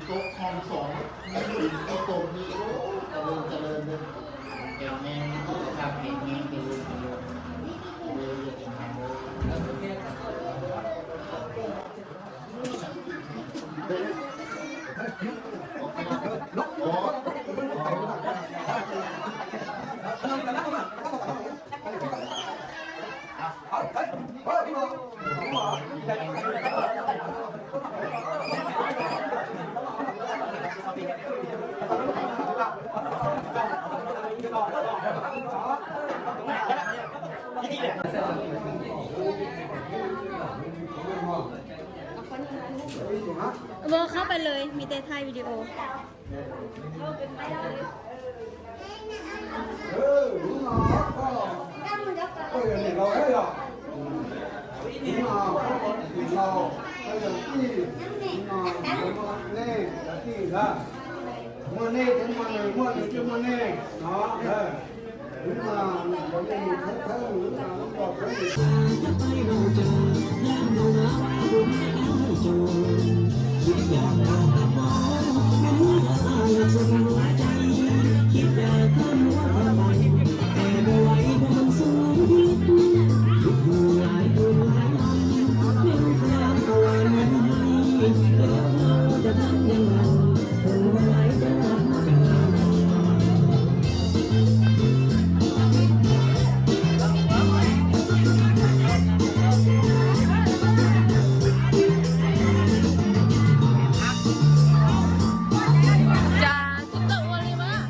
โต๊ะทองสอง มีหมื่นข้าวต้มมี โอ้ เจริญเจริญเลย แข็งแรงสุขภาพแข็งแรง เจริญเจริญ เจริญเจริญ เวิร์กเข้าไปเลย มีแต่ถ่ายวิดีโอ Hnub no koj, koj yog niam laus thiab yog? Hnub no koj niam laus, koj yog tij, hnub no kuv muaj nej cov tij ntag. Muaj nej thiaj muaj nws, muaj nws thiaj muaj nej no. Hnub no niam laus nej mus thawb thawb nws, hnub no lub zos thawb nws. Cas tsis tau ua li mas.